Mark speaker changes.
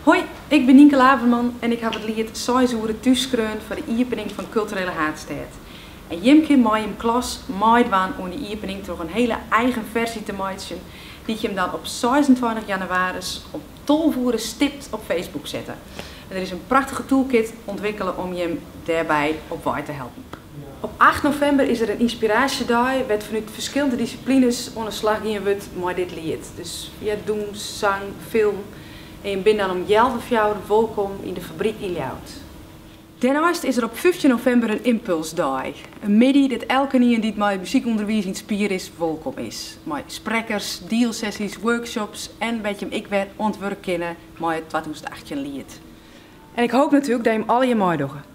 Speaker 1: Hoi, ik bin Nynke Laverman en ik haw it liet Seis oere thús skreaun foar de iepening fan Kulturele Haadstêd. En jim kin mei jim klas meidwaan oan dy iepening troch in hiele eigen fersy te meitsjen dy't jim dan op 26 jannewaris om 12 oere stipt op Facebook sette. En der is in prachtige toolkit ûntwikkele om jim dêrby op wei te helpen. Op 8 novimber is der in ynspiraasjedei wêr't fanút ferskillende dissiplines oan 'e slach gien wurdt mei dit liet. Dus fia dûns, sang, film en jim binne dan om healwei fjouwer wolkom yn de fabryk yn Ljouwert. Dêrneist is der op 15 novimber in ympulsdei, in middei dêr't elkenien dy't mei muzykûnderwiis yn 't spier is wolkom is. Mei sprekkers, dielsessys, workshops en wêr't jim ek wer oan 't wurk kinne mei it 2018 liet. En ik hoop natuerlik dat jim allegear meidogge.